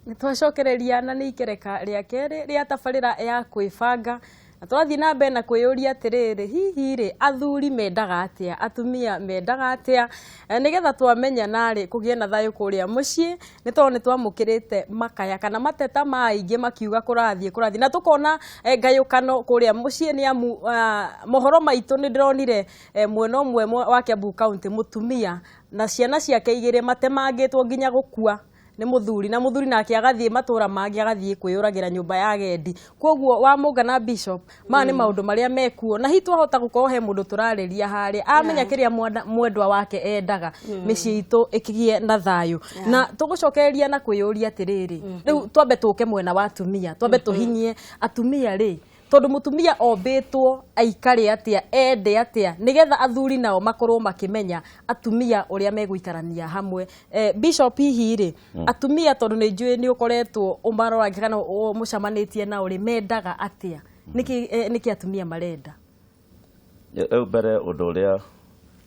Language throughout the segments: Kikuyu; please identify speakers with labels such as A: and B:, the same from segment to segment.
A: Nĩ twacokereria na nĩ ikereka rĩa kerĩ rĩa tabarĩra ya kwĩbanga, na twathiĩ na mbere na kwĩyũria atĩrĩrĩ, hihi rĩ, athuri mendaga atĩa, atumia mendaga atĩa, nĩgetha twamenyana rĩ, kũgĩe na thayũ kũrĩa mũciĩ, nĩ tondũ nĩ twamũkĩrĩte makaya kana mateta ma aingĩ makiuga kũrathiĩ kũrathiĩ, na tũkona ngayũkano kũrĩa mũciĩ, nĩ amu mohoro maitũ nĩ ndĩronire mwena ũmwe wa Kiambu County mũtumia na ciana ciake igĩrĩ matemangĩtwo nginya gũkua nĩ mũthuri, na mũthuri nake agathiĩ matũra mangĩ agathiĩ kwĩyũragĩra nyũmba ya agendi. Koguo Wamũnga na Bishop, maya nĩ maũndũ marĩa mekuo, na hihi twahota gũkorwo he mũndũ tũrarĩria harĩa amenya kĩrĩa mwendwa wake endaga, mĩciĩ itũ ĩkĩgĩe na thayũ. Na tũgũcokereria na kwĩyũria atĩrĩrĩ, rĩu twambe tũke mwena wa atumia, twambe tũhinyie atumia rĩ, tondũ mũtumia ombĩtwo aikare atĩa, ende atĩa, nĩgetha athuri nao makorwo makĩmenya atumia ũrĩa megũikarania hamwe. Bishop, hihi rĩ, atumia, tondũ nĩ njũĩ nĩ ũkoretwo ũmarora kana mũcamanĩtie nao rĩ, mendaga atĩa? Nĩkĩ atumia marenda?
B: Rĩu mbere, ũndũ ũrĩa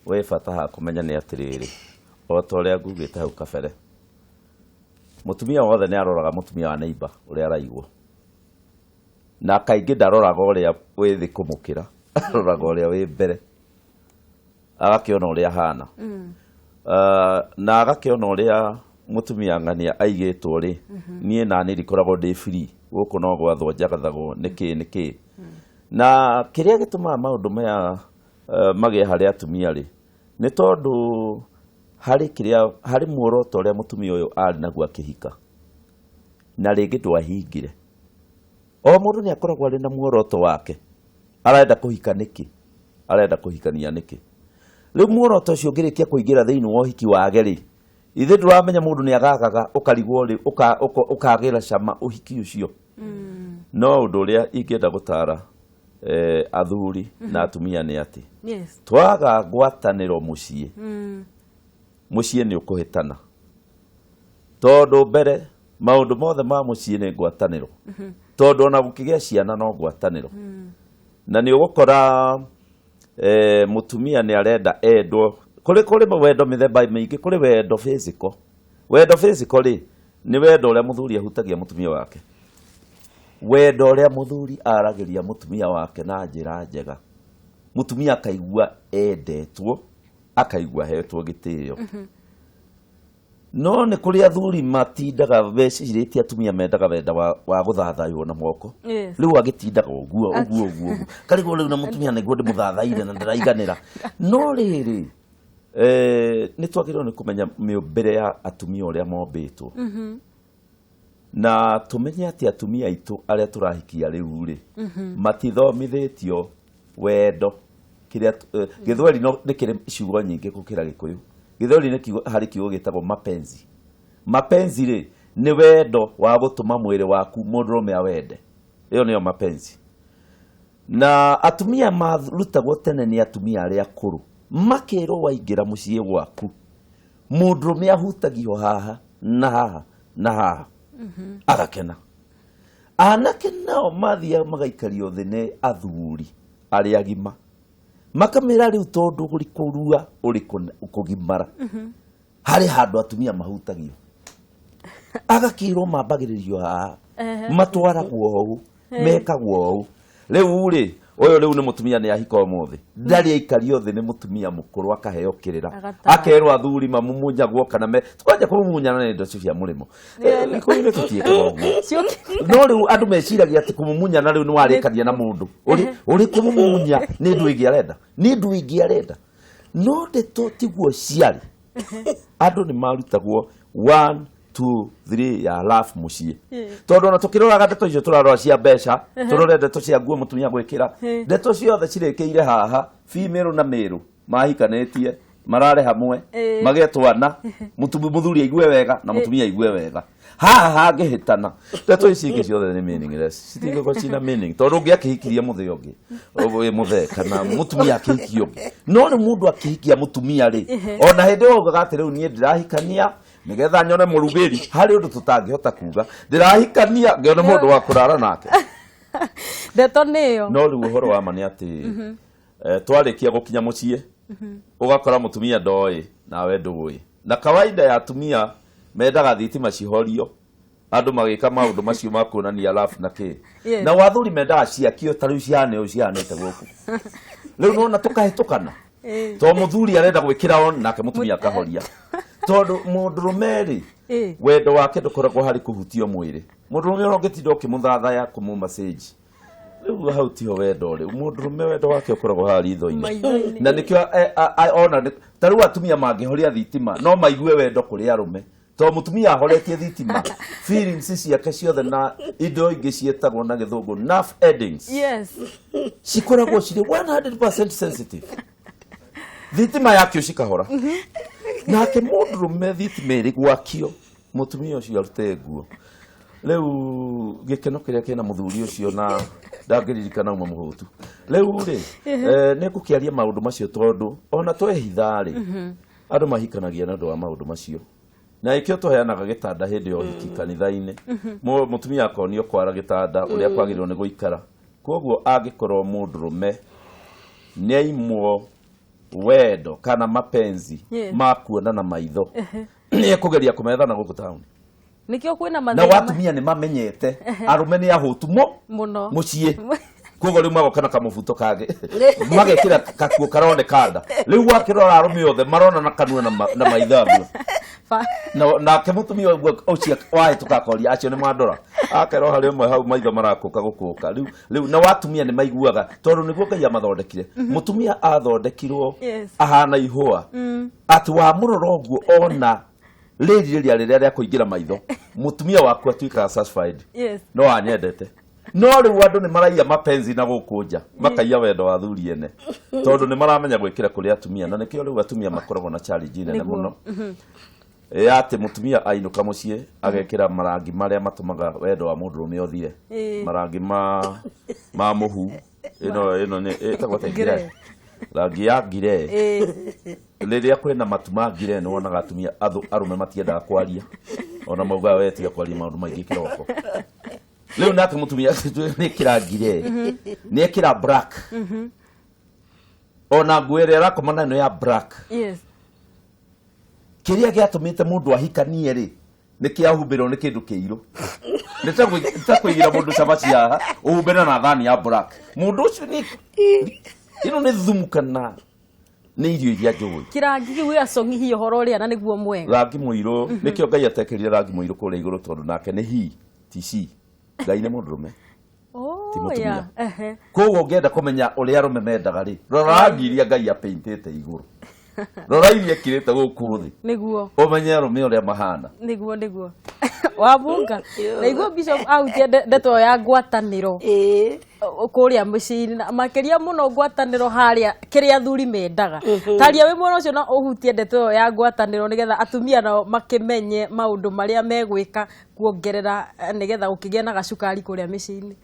B: wĩ bata haha kũmenya nĩ atĩrĩrĩ, o ta ũrĩa ngugĩte hau kabere, mũtumia wothe nĩ aroraga mũtumia wa neighbor ũrĩa araigwo, na kaingĩ ndaroraga ũrĩa wĩ thĩ kũmũkĩra, aroraga ũrĩa wĩ mbere, agakĩona ũrĩa ahana. Na agakĩona ũrĩa mũtumia ng'ania aigĩtwo rĩ, niĩ nani ndikoragwo ndĩ free gũkũ, no gwathwo njagathagwo nĩkĩ nĩkĩ. Na kĩrĩa gĩtũmaga maũndũ maya magĩe harĩ atumia rĩ, nĩ tondũ harĩ kĩrĩa, harĩ muoroto ũrĩa mũtumia ũyũ arĩ naguo akĩhika, na rĩngĩ ndwahingire. O mũndũ nĩ akoragwo arĩ na muoroto wake, arenda kũhika nĩkĩ, arenda kũhikania nĩkĩ. Rĩu muoroto ũcio ũngĩrĩkia kũingĩra thĩinĩ wa ũhiki wage rĩ, ithuĩ ndũramenya mũndũ nĩ agagaga ũkarigwo rĩ, ũkagĩra cama ũhiki ũcio. No ũndũ ũrĩa ingĩenda gũtara athuri na atumia nĩ atĩ twaga ngwatanĩro mũciĩ, mũciĩ nĩ ũkũhĩtana, tondũ mbere maũndũ mothe ma mũciĩ nĩ ngwatanĩro, tondũ ona gũkĩgĩa ciana no ngwatanĩro. Na nĩ ũgũkora mũtumia nĩ arenda endwo. Kũrĩ wendo mĩthemba mĩingĩ. Kũrĩ wendo physical. Wendo physical rĩ, nĩ wendo ũrĩa mũthuri ahutagia mũtumia wake, wendo ũrĩa mũthuri aragĩria mũtumia wake na njĩra njega, mũtumia akaigua endetwo, akaigua ahetwo gĩtĩo. No nĩ kũrĩ athuri matindaga mecirĩtie atumia mendaga wenda wa gũthathaywo na moko. Rĩu agĩtindaga ũguo ũguo ũguo ũguo, karigwo rĩu na mũtumia nĩguo ndĩmũthathaire na ndĩraiganĩra. No rĩrĩ, nĩ twagĩrĩirwo nĩ kũmenya mĩũmbĩre ya atumia ũrĩa mombĩtwo, na tũmenye atĩ atumia aitũ arĩa tũrahikia rĩu rĩ, matithomithĩtio wendo. Kĩrĩa Gĩthweri no nĩ kĩrĩ ciugo nyingĩ gũkĩra Gĩkũyũ. Gĩthweri nĩ kiugo, harĩ kiugo gĩtagwo mapenzi. Mapenzi rĩ, nĩ wendo wa gũtũma mwĩrĩ waku mũndũrũme awende. Ĩyo nĩyo mapenzi. Na atumia marutagwo tene nĩ atumia arĩa akũrũ, makĩrwo waingĩra mũciĩ gwaku, mũndũrũme ahutagio haha na haha na haha, agakena. Anake nao mathiaga magaikario thĩ nĩ athuri arĩa agima, makamĩra rĩu tondũ ũrĩ kũrua, ũrĩ kũgimara, harĩ handũ atumia mahutagio, agakĩrwo mambagĩrĩrio haha, matwaragwo ũũ, mekagwo ũũ. Rĩu rĩ, ũyũ rĩu nĩ mũtumia nĩ ahika ũmũthĩ, ndarĩ aikario thĩ nĩ mũtumia mũkũrũ akaheo kĩrĩra.
A: Agatara.
B: Akerwo athuri mamumunyagwo kana me kwanja kũmumunyana nĩ indo cia mũrĩmo. Gĩkũyũ-inĩ tũtiĩkaga ũguo. No rĩu andũ meciragia atĩ kũmumunyana rĩu nĩ warĩkania na mũndũ ũrĩ kũmumunya nĩ ndũ ĩngĩ arenda, nĩ ndũ ĩngĩ arenda. No ndeto tiguo ciarĩ. Andũ nĩ marutagwo 1 2 3 ya love mũciĩ, tondũ ona tũkĩroraga ndeto icio tũrarora cia mbeca, tũrore ndeto cia nguo mũtumia gwĩkĩra, ndeto ciothe cirĩkĩire haha: female na male mahikanĩtie marare hamwe, magĩe twana, mũthuri aigue wega na mũtumia aigue wega. Haha hangĩhĩtana, ndeto ici ingĩ ciothe nĩ meaningless, citingĩkorwo cina meaning, tondũ ũngĩ akĩhikirie mũthee ũngĩ wĩ mũthee kana mũtumia akĩhikia ũngĩ. No rĩ, mũndũ akĩhikia mũtumia rĩ, ona hĩndĩ ĩyo augaga atĩ rĩu niĩ ndĩrahikania nĩgetha nyone mũrugĩri. Harĩ ũndũ tũtangĩhota kuga ndĩrahikania ngĩone mũndũ wa kũrara nake.
A: Ndeto nĩyo.
B: No rĩu ũhoro wa ma nĩ atĩ twarĩkia gũkinya mũciĩ, ũgakora mũtumia ndoĩ nawe ndũĩ, na kawaida ya atumia mendaga thitima cihorio. Andũ magĩka maũndũ macio ma kuonania love na kĩ.
A: Yes.
B: Na wathuri mendaga ciakio ta rĩu cihane ũũ cihanĩte gũkũ. Rĩu nona tũkahĩtũkana. To mũthuri arenda gwĩkĩra on nake mũtumia akahoria. Tondũ mũndũrũme rĩ, wendo wake ndũkoragwo harĩ kũhutio mwĩrĩ. Mũndũrũme ũrĩa ũngĩtinda ũkĩmũthathaya kũmũ-massage, rĩu hau tiho wendo rĩ. Mũndũrũme wendo wake ũkoragwo haha ritho-inĩ.
A: Maitho-inĩ.
B: Na nĩkĩo ona ta rĩu atumia mangĩhoria thitima no maigue wendo kũrĩ arũme, tondũ mũtumia ahoretie thitima, feelings ciake ciothe na indo ingĩ ciĩtagwo na gĩthũngũ nerve endings cikoragwo cirĩ 100% sensitive. Thitima yakio cikahora, nake mũndũrũme thitima ĩrĩ gwakio, mũtumia ũcio arute nguo. Rĩu gĩkeno kĩrĩa kĩna mũthuri ũcio na ndangĩririkana uma mũhũtu. Rĩu rĩ, nĩ ngũkĩaria maũndũ macio tondũ ona twehitha rĩ, andũ mahikanagia nĩ ũndũ wa maũndũ macio, na ĩkĩo tũheanaga gĩtanda hĩndĩ ya ũhiki kanitha-inĩ. Mũtumia akonio kwara gĩtanda ũrĩa kwagĩrĩirwo nĩ gũikara. Koguo angĩkorwo mũndũrũme nĩ aimwo wendo kana mapenzi ma kuonana maitho, nĩ ekũgeria kũmetha na gũkũ taũni.
A: Nĩkĩo kwĩna
B: Na
A: mathĩna
B: watumia nĩ mamenyete arũme nĩ ahũtu mo
A: mũno
B: mũciĩ, koguo rĩu magoka na kamũbuto kangĩ magekĩra kakuo karoneka nda. Rĩu wakĩrora arũme othe marona na kanua na maitho amwe. Nake mũtumia ũguo ũcio wahĩtũka akoria acio nĩ mandora, akerwo harĩ ũmwe hau maitho marakũka gũkũka. Rĩu na watumia nĩ maiguaga tondũ nĩguo Ngai amathondekire. Mũtumia athondekirwo ahana ihũa, atĩ wamũrora ũguo ona rĩrirĩria rĩrĩa rĩa kũingĩra maitho, mũtumia waku atuĩkaga satisfied. No anyendete. No rĩu andũ nĩ maraiya mapenzi na gũkũ nja, makaiya wendo wa athuri ene, tondũ nĩ maramenya gwĩkĩra kũrĩ atumia, na nĩkĩo rĩu atumia makoragwo na challenge nene mũno ya atĩ mũtumia ainũka mũciĩ agekĩra marangi marĩa matũmaga wendo wa mũndũrũme ũthire. Marangi ma mũhu, ĩno nĩ ĩtagwo atĩa?
A: Grey.
B: Ngire, rangi ya ngire. Rĩrĩa kwĩna matu ma ngire, nĩ wonaga atumia arũme matiendaga kwaria, ona maugaga we tiga kwaria maũndũ maingĩ kĩroko. Rĩu nake mũtumia nĩ ĩkĩra ngire, nĩ ekĩra black, ona nguo ĩrĩa arakoma nayo nĩ ya black. Kĩrĩa gĩatũmĩte mũndũ ahikanie rĩ, nĩ kĩahumbĩrwo nĩ kĩndũ kĩirũ. Nĩ ta kũigĩra mũndũ cabaci haha ũhumbĩre na thani ya black. Mũndũ ũcio nĩ ĩno nĩ thumu kana nĩ irio iria njũĩ?
A: Kĩrangi kĩu gĩgacong'ithia ũhoro ũrĩa na nĩguo mwega.
B: Rangi mũirũ, nĩkĩo Ngai atekĩrire rangi mũirũ kũrĩa igũrũ, tondũ nake nĩ he ti she. Ngai nĩ mũndũrũme, ti mũtumia. Koguo ũngĩenda kũmenya ũrĩa arũme mendaga rĩ, rora rangi iria Ngai apaintĩte igũrũ, rora iria ekĩrĩte gũkũ thĩ, ũmenye arũme ũrĩa mahana.
A: Nĩguo wabunga na iguo bishop ahutia ndeto ĩyo ya ngwatanĩro kũrĩa mũciĩ-inĩ, na makĩria mũno ngwatanĩro harĩa kĩrĩa athuri mendaga. Taria wĩ mwena ũcio na ũhutie ndeto ĩyo ya ngwatanĩro, nĩgetha atumia nao makĩmenye maũndũ marĩa megwĩka kuongerera, nĩgetha gũkĩgĩa na gacukari kũrĩa mĩciĩ-inĩ.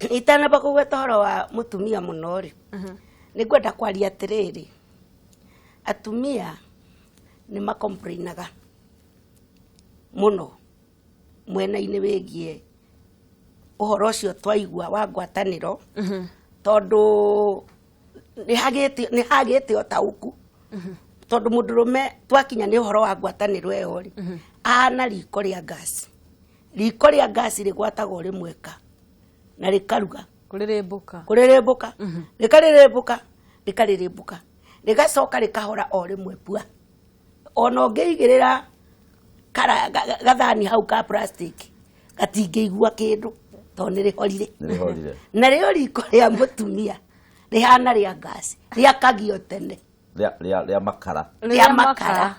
C: Itanamba kũgweta ũhoro wa mũtumia mũno rĩ, nĩ ngwenda kwaria atĩrĩrĩ, atumia nĩ makomplainaga mũno mwena-inĩ wĩgiĩ ũhoro ũcio twaigua wa ngwatanĩro, tondũ nĩ hagĩte ũtaũku, tondũ mũndũrũme twakinya nĩ ũhoro wa ngwatanĩro ĩyo rĩ, ahana riko rĩa ngasi. Riko rĩa ngasi rĩgwatagwo rĩmwe ka na rĩkaruga.
A: Kũrĩrĩmbũka.
C: Kũrĩrĩmbũka, rĩkarĩrĩmbũka, rĩkarĩrĩmbũka, rĩgacoka rĩkahora o rĩmwe pua. Ona ũngĩigĩrĩra gathani hau ka plastic, gatingĩigua kĩndũ tondũ nĩ rĩhorire.
B: Nĩ rĩhorire.
C: Narĩo riko rĩa mũtumia rĩhana rĩa ngasi, rĩakagio tene.
B: Rĩa makara.
C: Rĩa makara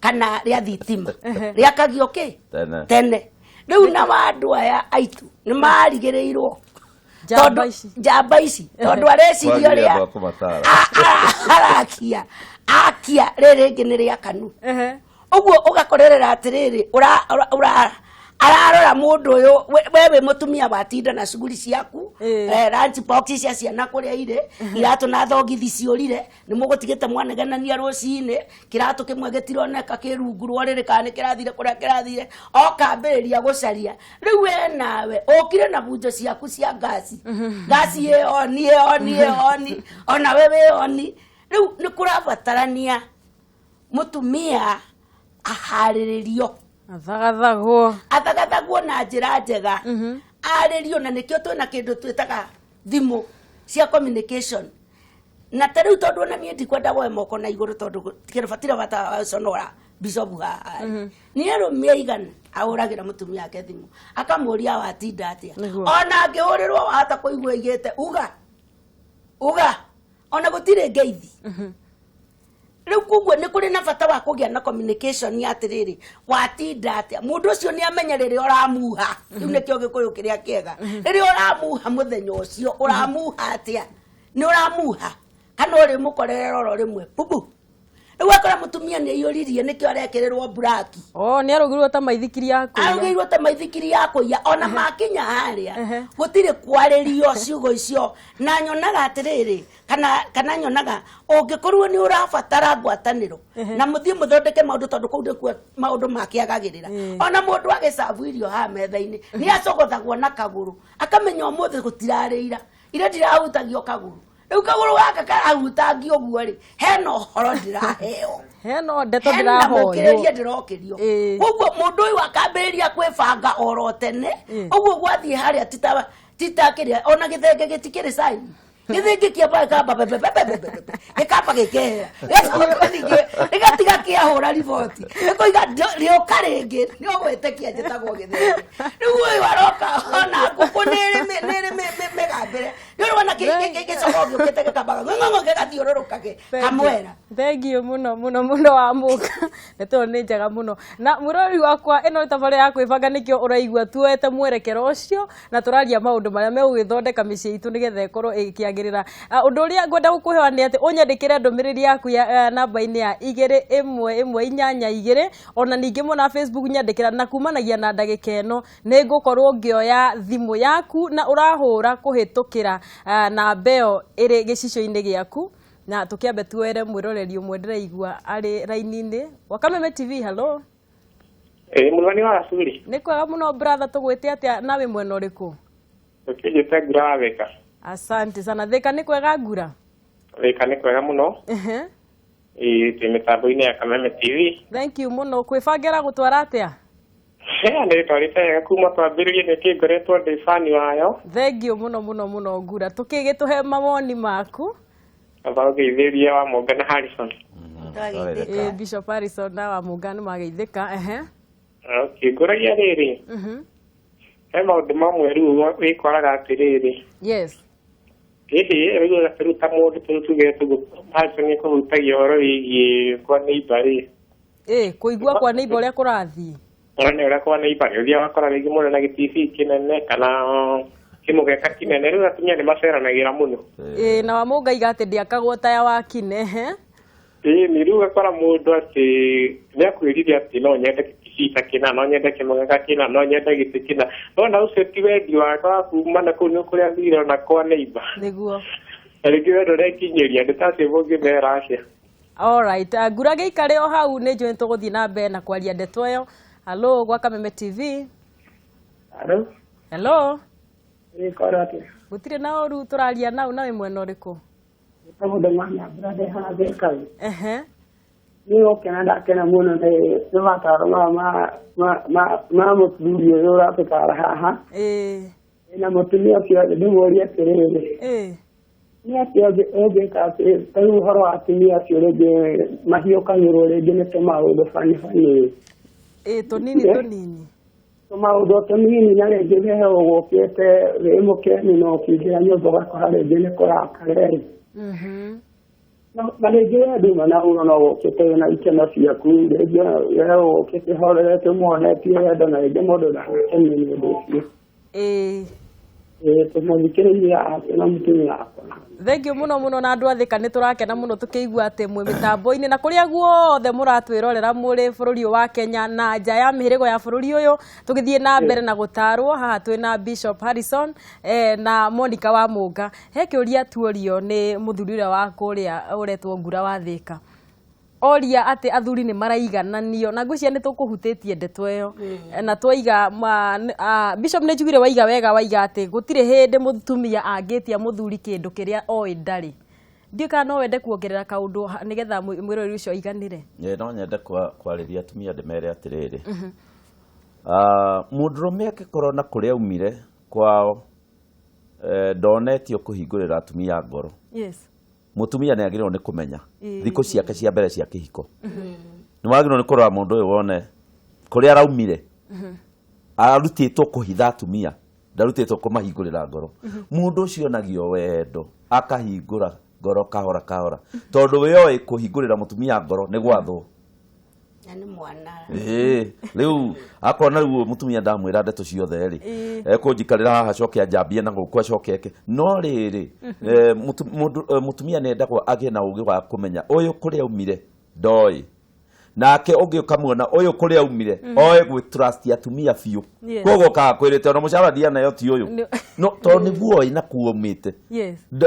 C: kana rĩa thitima rĩakagio kĩ?
B: Tene.
C: Tene. Rĩu na andũ aya aitũ nĩ marigĩrĩirwo.
A: Njamba ici.
C: Njamba ici, tondũ areciria
B: Kwagĩrĩire
C: ũrĩa
B: andũ a kũmataara.
C: Arakia akia rĩrĩ rĩngĩ nĩ rĩakanu. Ũguo ũgakorerera atĩrĩrĩ, ararora mũndũ ũyũ, we wĩ mũtumia watinda na cuguri ciaku, lunch box cia ciana kũrĩa irĩ iratũ na thogithi ciũrire, nĩ mũgũtigĩte mwanegenania rũcinĩ, kĩratũ kĩmwe gĩtironeka kĩ rungu rwa ũrĩrĩ kana nĩ kĩrathire kũrĩa kĩrathire, okambĩrĩria gũcaria. Rĩu we nawe ũkire na bunjo ciaku cia ngasi, ngasi ĩ oni, ĩ oni, ĩ oni, ona we wĩ oni. Rĩu nĩ kũrabatarania mũtumia aharĩrĩrio.
A: Athagathagwo.
C: Athagathagwo na njĩra njega, arĩrio, na nĩkĩo twĩna kĩndũ twĩtaga thimũ cia communication. Na ta rĩu, tondũ ona niĩ ndikwenda woe moko na igũrũ, tondũ kĩrĩbatire bata wa conora bishop haha, niĩ arũme aigana ahũragĩra mũtumia wake thimũ akamũria watinda atĩa. Ona angĩhũrĩrwo wahota kũigua igĩte uga uga, ona gũtirĩ ngeithi. Rĩu koguo nĩ kũrĩ na bata wa kũgĩa na communication ya atĩrĩrĩ, watinda atĩa. Mũndũ ũcio nĩ amenya rĩrĩa ũramuha. Rĩu nĩkĩo gĩkũyũ kĩrĩa kĩega, rĩrĩa ũramuha mũthenya ũcio ũramuha atĩa, nĩ ũramuha kana ũrĩ mũkorerera oro rĩmwe bubu. Rĩu akora mũtumia nĩ aiyũririe, nĩkĩo arekĩrĩrwo buraki.
A: O nĩ arũgirwo ta maithikiri ya kũiya.
C: Arugĩirwo ta maithikiri ya kũiya. Ona makinya harĩa gũtirĩ kwarĩrio ciugo icio. Na nyonaga atĩrĩrĩ, kana nyonaga ũngĩkorwo nĩ ũrabatara ngwatanĩro na mũthiĩ mũthondeke maũndũ, tondũ kũu nĩkuo maũndũ makĩagagĩrĩra. Ona mũndũ agĩcabu irio haha metha-inĩ nĩ acogothagwo na kagũrũ, akamenya ũmũthĩ gũtirarĩira ira ndirahutagio kagũrũ. Rĩu kagũrũ gaka karahutangio ũguo rĩ, hena ũhoro ndĩraheo.
A: Hena ndeto.
C: Hena
A: ndĩrahoywo.
C: Mũkĩrĩrie ndĩrokĩrio. Koguo mũndũ ũyũ akambĩrĩria kwĩbanga oro tene. Ũguo gwathiĩ harĩa tita tita kĩrĩa ona gĩthenge gĩtikĩrĩ saini, gĩthenge kĩamba gĩkamba bebebebebebe, gĩkamba gĩkehera, gĩgacoka ningĩ gĩgatiga kĩahũra riboti, gĩkoiga rĩũka rĩngĩ nĩ ũgwĩtĩkia njĩtagwo gĩthenge. Rĩu ũyũ aroka ona ngũkũ nĩrĩ mĩgambĩre, nĩ ũrona gĩcogo gĩũkĩte gĩkambaga ng'ong'o gĩgathiũrũrũka kamwera.
A: Thank you mũno mũno mũno wa mũka, ndeto ĩyo nĩ njega mũno. Na mwĩroreri wakwa, ĩno nĩ tabarĩra ya kwĩbanga, nĩkĩo ũraigua tuoete mwerekero ũcio na tũraria maũndũ marĩa megũgĩthondeka mĩciĩ itũ nĩgetha ĩkorwo ĩkĩagĩrĩra. Ũndũ ũrĩa ngwenda gũkũhewa nĩ atĩ ũnyandĩkĩre ndũmĩrĩri yaku ya namba-inĩ ya 21182. Ona ningĩ mwena wa Facebook nyandĩkĩra, na kumanagia na ndagĩka ĩno nĩ ngũkorwo ngĩoya thimũ yaku na ũrahũra kũhĩtũkĩra namba ĩyo ĩrĩ gĩcicio-inĩ gĩaku. Na tũkĩambe tuoere mwĩroreri ũmwe ndĩraigua arĩ raini-inĩ wa Kameme TV. Hello.
D: Ĩ mũthani wa Rasuri.
A: Nĩ kwega mũno brother, tũgwĩte atĩa na wĩ mwena ũrĩkũ?
D: Ũkĩnjĩte Ngura wa Thĩka.
A: Asante sana. Thĩka nĩ kwega, Ngura?
D: Thĩka nĩ kwega mũno. Ĩ twĩ mĩtambo-inĩ ya Kameme TV.
A: Thank you mũno. Kwĩbangĩra gũtwara atĩa?
D: Nĩ twarĩte wega kuma twambĩrĩrie, nĩkĩ ngoretwo ndĩ bani wayo.
A: Thank you mũno mũno mũno Ngura, tũkĩgĩtũhe mawoni maku.
D: Aba ũgeithĩrie wa Mũnga na Harrison.
C: Twageithĩka.
A: Ĩ Bishop Harrison na wa Mũnga nĩ mageithĩka, ehe.
D: Okay, ngũragia rĩrĩ, he maũndũ mamwe rĩu wĩkoraga atĩrĩrĩ, hihi rĩu rĩu ta mũndũ tũrĩ tuge tũguo Harrison nĩkũhutagia ũhoro wĩgiĩ kwa neighbor rĩ.
A: Ĩ kũigua kwa neighbor ũrĩa kũrathiĩ.
D: Ũrĩa ũrĩa kwa neighbor nĩ ũthiaga ũgakora rĩngĩ mũndũ na gĩtibi kĩnene kana kĩmũgeka kĩnene, rĩu atumia nĩ maceranagĩra mũno.
A: Ĩ na wa Mũnga iga atĩ ndĩakagwo ta ya wakine, ehe.
D: Ĩĩ nĩ rĩu ũgakora mũndũ atĩ nĩ akwĩrire atĩ no nyende gĩtibi ta kĩna, no nyende kĩmũgeka kĩna, no nyende gĩtĩ kĩna, no na ũcio ti wendi wake wa kuma na kũu nĩ kũrĩa athire ona kwa neighbor. Na rĩngĩ we ndũrekinyĩria nĩ tacio mũngĩmera atĩa?
A: Alright, Ngura gĩikare o hau, nĩ njũĩ nĩ tũgũthiĩ na mbere na kwaria ndeto ĩyo. Hello gwa Kameme TV.
E: Hello.
A: Hello.
E: Nĩ kora atĩa?
A: Gũtirĩ na ũru, tũraria nau na wĩ mwena ũrĩkũ?
E: Njĩtagwo Ndemwa Brother haha Thĩka. Nĩ gũkena ndakena mũno nĩ mataro maya ma mũthuri ũyũ ũratũtara haha. Na mũtumia ũcio ndĩmũrie atĩrĩrĩ, nĩ atĩa ũngĩka atĩ ta rĩu ũhoro wa atumia acio rĩngĩ mahiũkagĩrwo rĩngĩ nĩ tũmaũndũ bani bani?
A: Ĩ tũnini tũnini.
E: Tũmaũndũ tũnini, na rĩngĩ we ũgũkĩte wĩ mũkenu na ũkĩingĩra nyũmba ũgakora rĩngĩ nĩ kũrakara rĩ. Na rĩngĩ we nduma na ũno no ũkĩte wĩna ikeno ciaku, rĩngĩ we ũkĩte horerete ũmuonetie wendo, na rĩngĩ mũndũ ndagakenio nĩ ũndũ ũcio. Ĩĩ tũmũthikĩrĩirie ake na mũtumia wakwa.
A: Thank you mũno mũno. Na andũ a Thĩka nĩ tũrakena mũno tũkĩigua atĩ mwĩ mĩtambo-inĩ na kũrĩa guothe mũratwĩrorera mũrĩ bũrũri ũyũ wa Kenya na nja ya mĩhĩrĩgo ya bũrũri ũyũ, tũgĩthiĩ na mbere na gũtarwo haha twĩna Bishop Harrison na Monica wa Mũnga. He kĩũria tuorio nĩ mũthuri ũrĩa wa kũrĩa ũretwo Ngura wa Thĩka, oria atĩ athuri nĩ maraigananio, na ngwĩciria nĩ tũkũhutĩtie ndeto ĩyo na twaiga Bishop nĩ njugire waiga wega, waiga atĩ gũtirĩ hĩndĩ mũtumia angĩtia mũthuri kĩndũ kĩrĩa oĩ ndarĩ. Ndiũĩ kana no wende kuongerera kaũndũ nĩgetha mwĩroreri ũcio aiganĩre.
B: No nyende kwarĩria atumia ndĩmere atĩrĩrĩ, mũndũrũme angĩkorwo na kũrĩa aumire kwao, ndonetio kũhingũrĩra atumia ngoro. Mũtumia nĩ agĩrĩirwo nĩ kũmenya thikũ ciake cia mbere cia kĩhiko. Nĩ wagĩrĩirwo nĩ kũrora mũndũ ũyũ wone kũrĩa araumire, arutĩtwo kũhitha atumia, ndarutĩtwo kũmahingũrĩra ngoro. Mũndũ ũcio onagio wendo akahingũra ngoro kahora kahora, tondũ we oĩ kũhingũrĩra mũtumia ngoro nĩ gwathwo.
C: Na nĩ mwana.
B: Rĩu akona rĩu mũtumia ndamwĩra ndeto ciothe rĩ, ekũnjikarĩra haha acoke anjambie na gũkũ acoke eke. No rĩrĩ, mũtumia nĩ endagwo agĩe na ũgĩ wa kũmenya ũyũ kũrĩa aumire ndoĩ, nake ũngĩ ũkamuona ũyũ kũrĩa aumire oĩ gwĩ trust atumia biũ. Koguo kaga kwĩrĩte ona mũcara ndianayo ti ũyũ, no tondũ nĩguo oĩ na kuo aumĩte.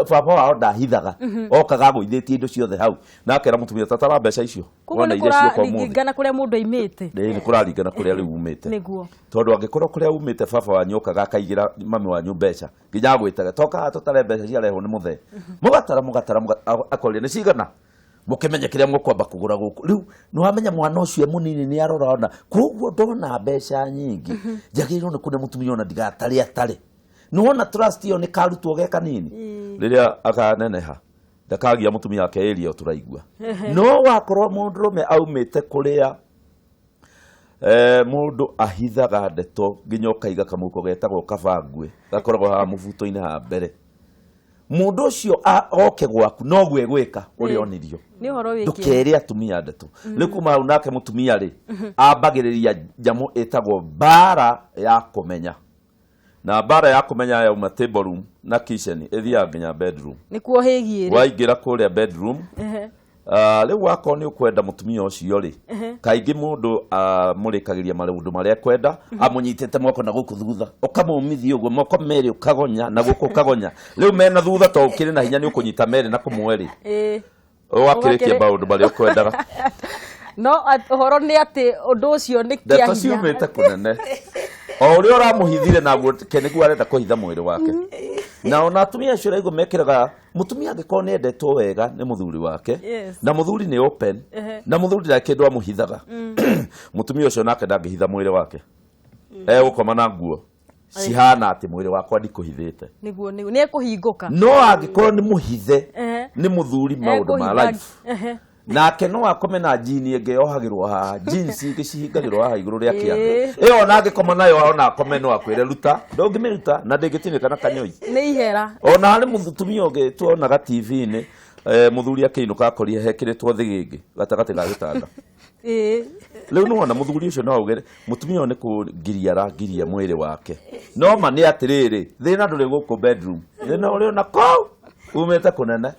B: Baba wao ndahithaga, okaga agũithĩtie indo ciothe hau, na akera mũtumia tatara mbeca icio.
A: Koguo nĩ kũraringana kũrĩa mũndũ aimĩte.
B: Nĩ kũraringana kũrĩa rĩu umĩte.
A: Nĩguo.
B: Tondũ angĩkorwo kũrĩa umĩte baba wanyu okaga akaigĩra mami wanyu mbeca nginya agwĩtaga tokaga tũtare mbeca ciarehwo nĩ mũthee, mũgatara mũgatara akoria nĩ cigana, mũkĩmenye kĩrĩa mũkwamba kũgũra gũkũ. Rĩu nĩ wamenya mwana ũcio mũnini nĩ arora ona, koguo ndona mbeca nyingĩ njagĩrĩirwo nĩ kũne mũtumia ona ndigatare atare. Nĩ wona trust ĩyo nĩ karutwo ge kanini, rĩrĩa akaneneha ndakagia mũtumia wake area tũraigua. No wakorwo mũndũrũme aumĩte kũrĩa mũndũ ahithaga ndeto nginya ũkaiga kamũhuko getagwo kabangue gakoragwo haha mũbuto-inĩ ha mbere, mũndũ ũcio oke gwaku noguo egwĩka ũrĩa onirio.
A: Nĩ ũhoro wĩkĩte.
B: Ndũkere atumia ndeto. Rĩu kuma hau nake mũtumia rĩ, ambagĩrĩria nyamũ ĩtagwo mbara ya kũmenya. Na mbara ya kũmenya yauma table room na kitchen ĩthiaga nginya bedroom.
A: Nĩkuo hĩgiĩ rĩ.
B: Waingĩra kũrĩa bedroom, rĩu wakorwo nĩ ũkwenda mũtumia ũcio rĩ, kaingĩ mũndũ amũrĩkagĩria maũndũ marĩa ekwenda, amũnyitĩte moko na gũkũ thutha, ũkamũmithia ũguo moko merĩ ũkagonya na gũkũ ũkagonya. Rĩu mena thutha to ũkĩrĩ na hinya nĩ ũkũnyita merĩ na kũmwe rĩ. Wakĩrĩkia maũndũ marĩa ũkwendaga.
A: No ũhoro nĩ atĩ ũndũ ũcio nĩ
B: Ndeto
A: kĩa hinya.
B: ciumĩte kũnene. O ũrĩa ũramũhithire naguo ke nĩguo arenda kũhitha mwĩrĩ wake. Na ona atumia acio ũraigua mekĩraga, mũtumia angĩkorwo nĩ endetwo wega nĩ mũthuri wake, na mũthuri nĩ open, na mũthuri ndarĩ kĩndũ amũhithaga, mũtumia ũcio nake ndangĩhitha mwĩrĩ wake. Egũkoma na nguo cihana atĩ mwĩrĩ wakwa ndikũhithĩte.
A: Nĩguo, nĩguo, nĩ ekũhingũka.
B: No angĩkorwo nĩ mũhithe, nĩ mũthuri maũndũ ma
A: Ekũhitha.
B: life. Nake no akome na jini ĩngĩ yohagĩrwo haha, jeans ingĩ cihingagĩrwo haha igũrũ rĩa kĩande. Ĩyo ona angĩkoma nayo ona akome no akwĩre ruta, ndũngĩmĩruta na ndĩngĩtinĩka na kanyoi.
A: Nĩ ihera.
B: Ona harĩ mũtumia ũngĩ tuonaga T V-inĩ, mũthuri akĩinũka akorire hekĩrĩtwo thĩgĩngĩ gatagatĩ ga gĩtanda. Rĩu nĩwona mũthuri ũcio no auge mũtumia ũyũ nĩ kũngiria arangiria mwĩrĩ wake. No ma nĩ atĩrĩrĩ, thĩna ndũrĩ gũkũ bedroom, thĩna ũrĩ ona kũu umĩte kũnene.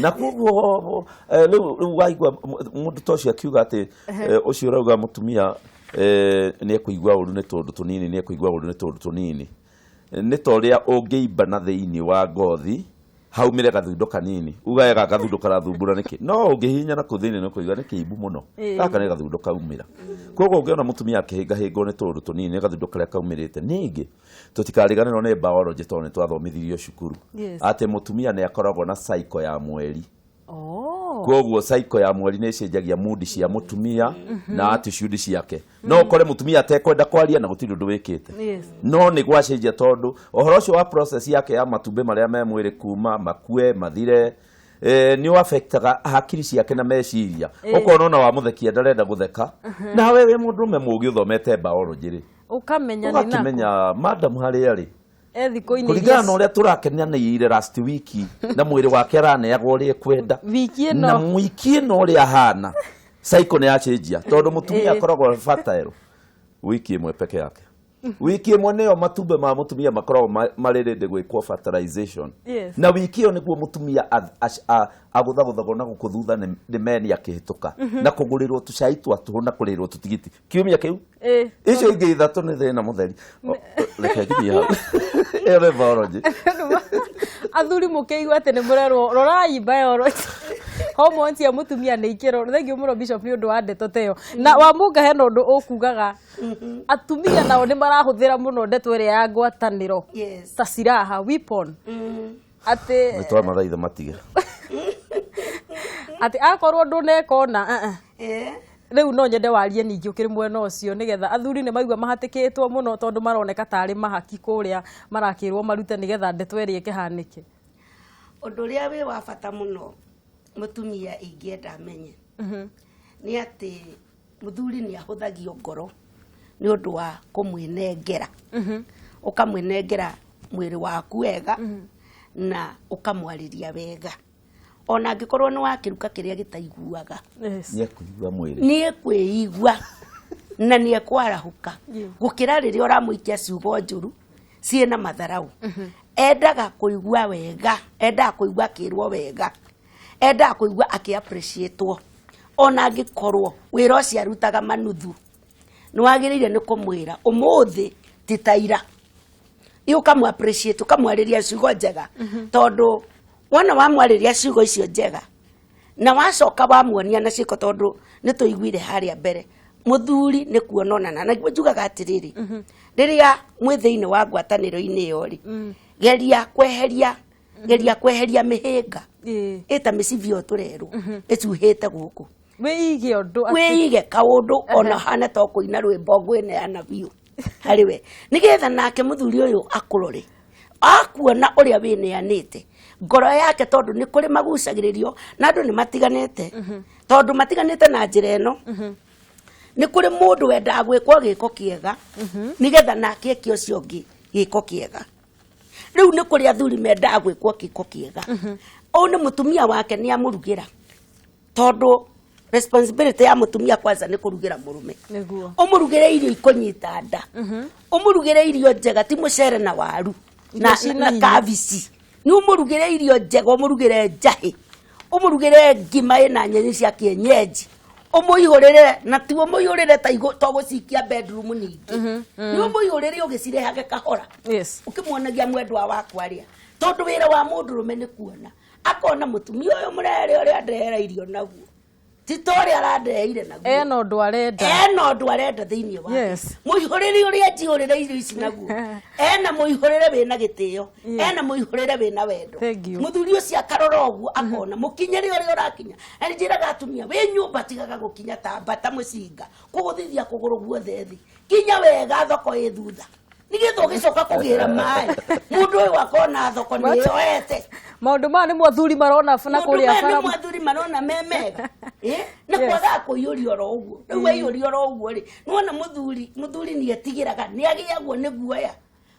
B: Na koguo, rĩu waigua mũndũ ta ũcio akiuga atĩ, ũcio ũrauga mũtumia, nĩ ekũigua ũru nĩ tũndũ tũnini, nĩ ekũigua ũru nĩ tũndũ tũnini. Nĩ ta ũrĩa ũngĩimba na thĩinĩ wa ngothi haumĩre gathundo kanini, ugae gaka gathundo karathumbũra nĩkĩ? No ũngĩhihinya na kũu thĩinĩ nĩ ũkũigua nĩ kĩimbu mũno. Gaka nĩ gathundo kaumĩra. Koguo ũngĩona mũtumia akĩhĩngahĩngwo nĩ tũndũ tũnini, nĩ gathundo karĩa kaumĩrĩte. Ningĩ tũtikariganĩrwo nĩ biology tondũ nĩ twathomithirio cukuru. Atĩ mũtumia nĩ akoragwo na cycle ya mweri. Koguo cycle ya mweri nĩ ĩcenjagia mood cia mũtumia na attitude ciake. No ũkore mũtumia atekwenda kwaria na gũtirĩ ũndũ wĩkĩte. No nĩ gwacenjia tondũ ũhoro ũcio wa process yake ya matumbĩ marĩa me mwĩrĩ kuma makue mathire, nĩ ũaffectaga hakiri ciake na meciria. Ũkona ona wamũthekia ndarenda gũtheka. Nawe wĩ mũndũrũme mũũgĩ ũthomete biology rĩ,
A: Ũkamenya nĩ nakũ.
B: Ũgakĩmenya madam harĩa rĩ.
A: Thikũ-inĩ
B: Kũringana
A: iria
B: na ũrĩa tũrakenanĩire last week, na mwĩrĩ wake araneagwo ũrĩa ekwenda.
A: Wiki ĩno.
B: Na wiki ĩno ũrĩa ahana, cycle nĩ yacenjia tondũ mũtumia akoragwo fertile wiki ĩmwe peke yake. Wiki ĩmwe nĩyo matumbĩ ma mũtumia makoragwo marĩ ready gwĩkwo fertilization. Na wiki ĩyo nĩguo mũtumia agũthagũthagwo na gũkũ thutha nĩ meni akĩhĩtũka. Na kũgũrĩrwo tũcai twa tũhũ na kũrĩrwo tũtigiti. Kiumia kĩu? Icio ingĩ ithatũ nĩ thĩna mũtheri. Reke nginyie hau. Ĩyo nĩ biology.
A: Athuri mũkĩigua atĩ nĩ mũrerwo rorai biology. Hormones cia mũtumia nĩ ikĩrorwo. Thank you mũno Bishop nĩ ũndũ wa ndeto ta ĩyo. Na Wamũnga hena ũndũ ũkugaga atumia nao nĩ marahũthĩra mũno ndeto ĩrĩa ya ngwatanĩro. Ta silaha, weapon. Atĩ
B: Nĩ twamathaitha matige.
A: Atĩ akorwo ndũneka ona rĩu no nyende warie ningĩ ũkĩrĩ mwena ũcio nĩgetha athuri nĩ maigua mahatĩkĩtwo mũno tondũ maroneka tarĩ mahaki kũrĩa marakĩrwo marute nĩgetha ndeto ĩrĩa ĩkĩhanĩke.
C: Ũndũ ũrĩa wĩ wa bata mũno mũtumia ingĩenda amenye nĩ atĩ mũthuri nĩ ahũthagio ngoro nĩ ũndũ wa kũmwĩnengera. Ũkamwĩnengera mwĩrĩ waku wega na ũkamwarĩria wega. Ona angĩkorwo nĩ wakĩruka kĩrĩa gĩtaiguaga.
B: Nĩekũigua mwĩrĩ.
C: Nĩekwĩigua na nĩekwarahũka gũkĩra rĩrĩa ũramũikia ciugo njũru ciĩna matharau. Endaga kũigua wega, endaga kũigua akĩrwo wega, endaga kũigua akĩ-appreciate-wo. Ona angĩkorwo wĩra ũcio arutaga manuthu, nĩ wagĩrĩire nĩ kũmwĩra ũmũthĩ ti ta ira. Ũkamũ appreciate, ũkamwarĩria ciugo njega tondũ wona wamwarĩria ciugo icio njega na wacoka wamuonia na ciĩko tondũ nĩ tũiguire harĩa mbere mũthuri nĩ kuononana. Na njugaga atĩrĩrĩ, rĩrĩa mwĩ thĩinĩ wa ngwatanĩro-inĩ ĩyo rĩ, geria kweheria mĩhĩnga ĩta mĩcibi ĩyo tũrerwo ĩcuhĩte gũkũ,
A: wĩige ũndũ,
C: wĩige kaũndũ ona hana to kũina rwĩmbo ngwĩneana biũ harĩ we nĩgetha nake mũthuri ũyũ akũrore akuona ũrĩa wĩneanĩte ngoro yake tondũ nĩ kũrĩ magucagĩrĩrio na andũ nĩ matiganĩte tondũ matiganĩte na njĩra ĩno. Nĩ kũrĩ mũndũ wendaga gwĩkwo gĩko kĩega nĩgetha nake eke ũcio ũngĩ gĩko kĩega. Rĩu nĩ kũrĩ athuri mendaga gwĩkwo gĩko kĩega. Ũyũ nĩ mũtumia wake nĩ amũrugĩra tondũ responsibility ya mũtumia kwanza nĩ kũrugĩra mũrũme. Ũmũrugĩre irio ikũnyita nda, ũmũrugĩre irio njega ti mũcere na waru na kabici. Nĩ ũmũrugĩre irio njega, ũmũrugĩre njahĩ, ũmũrugĩre ngima ĩna nyeni cia kienyeji, ũmũihũrĩre na ti ũmũihũrĩre ta to gũcikia bedroom ningĩ, nĩ ũmũihũrĩre ũgĩcirehage kahora ũkĩmuonagia mwendwa waku arĩa tondũ wĩra wa mũndũrũme nĩ kuona akona mũtumia ũyũ mũrere ũrĩa andehera irio naguo ti ta ũrĩa arandeheire naguo,
A: ena ũndũ arenda,
C: ena ũndũ arenda thĩinĩ wake. Mũihũrĩre ũrĩa njihũrĩre irio ici naguo, ena mũihũrĩre wĩna gĩtĩo, ena mũihũrĩre wĩna wendo. Mũthuri ũcio akarora ũguo akona mũkinyĩre ũrĩa ũrakinya. Na nĩ njĩraga atumia wĩ nyũmba tigaga gũkinya ta mbata mũcinga kũgũthithia kũgũrũ guothe thĩ, kinya wega thoko ĩ thutha nĩgetha ũgĩcoka kũgĩra maĩ mũndũ ũyũ akona thoko nĩ yoete.
A: Maũndũ maya nĩ mwathuri marona na kũrĩa bara,
C: nĩ mwathuri marona me mega na kwagaga kũiyũria oro ũguo. Rĩu waiyũria oro ũguo rĩ, nĩwona mũthuri nĩ etigĩraga, nĩ agĩagwo nĩ guoya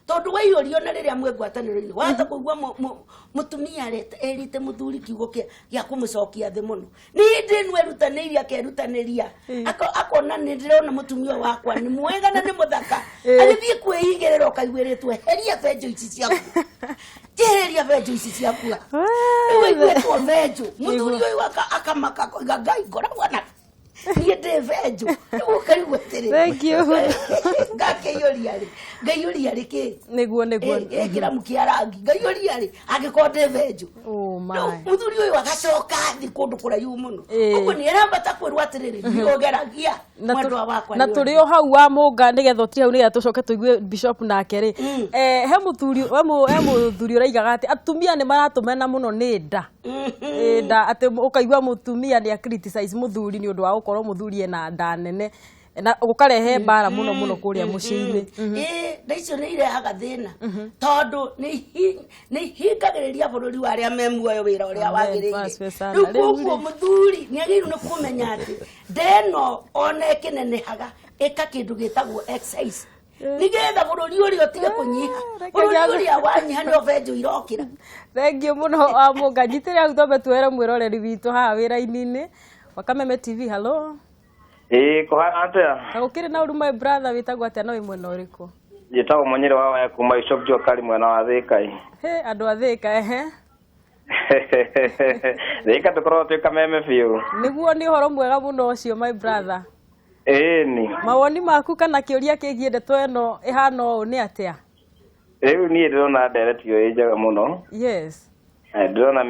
C: tondũ waiyũrio na rĩrĩa mwĩ ngwatanĩro-inĩ wahota kũigua mũtumia erĩte mũthuri kiugo gĩa kũmũcokia thĩ mũno. Nĩ hĩndĩ ĩno erutanĩirie akerutanĩria akona nĩ ndĩrona mũtumia wakwa nĩ mwega na nĩ mũthaka, agĩthiĩ kwĩigĩrĩra ũkaiguĩrĩtwo heria benjũ ici ciaku, njehereria benjũ ici ciaku. Rĩu waiguĩtwo benjũ, mũthuri ũyũ akamaka akoiga Ngai ngoragwo na niĩ ndĩ benjũ. Rĩu ũkaigua atĩrĩ,
A: thank you,
C: ngakĩiyũria rĩ, ngaiyũria rĩ kĩ
A: nĩguo nĩguo
C: kĩramu kĩa rangi ngaiyũria rĩ angĩkorwo ndĩ benjũ. Mũthuri ũyũ agacoka thĩ kũndũ kũraihu mũno, ũguo nĩ arambata kwĩrwo atĩrĩrĩ nĩ ũgeragia mwendwa wakwa.
A: Na tũrĩ o hau wa mũnga nĩgetha ũtige hau nĩgetha tũcoke tũigue bishop nake rĩ, he mũthuri ũraigaga atĩ atumia nĩ maratũmena mũno nĩ nda nda, atĩ ũkaigua mũtumia nĩ a criticize mũthuri nĩ ũndũ wa gũkorwo mũthuri ena nda nene na gũkarehe mbara mũno mũno kũrĩa mũciĩ-inĩ.
C: Nda icio nĩ irehaga thĩna tondũ nĩ ihingagĩrĩria bũrũri wa arĩa me muoyo wĩra ũrĩa wagĩrĩire. Rĩu koguo mũthuri nĩ agĩrĩirwo nĩ kũmenya atĩ nda ĩno ona ĩkĩnenehaga ĩka kĩndũ gĩtagwo exercise nĩgetha bũrũri ũrĩa ũtige kũnyiha, bũrũri ũrĩa wanyiha nĩo benjũ irokĩra.
A: Thank you mũno wa mũnga, nyitĩrĩra hau twambe tuoere mwĩroreri witũ haha wĩra-inĩ wa Kameme TV. Hello.
F: Kũhana atĩa?
A: Gũkĩrĩ na ũru my brother, wĩtagwo atĩa na wĩ mwena ũrĩkũ?
F: Njĩtagwo Mũnyĩrĩ wa Waya kuma Bishop Jua mwena wa Thĩka.
A: He andũ a Thĩka, ehe.
F: Thĩka tũkoragwo twĩ Kameme biũ.
A: Nĩguo, nĩ ũhoro mwega mũno ũcio my brother.
F: Ĩni.
A: Mawoni maku kana kĩũria kĩgiĩ ndeto ĩno ĩhana ũũ nĩ atĩa?
F: Rĩu niĩ ndĩrona ndereti ĩyo ĩ njega mũno.
A: Yes.
F: Ndĩrona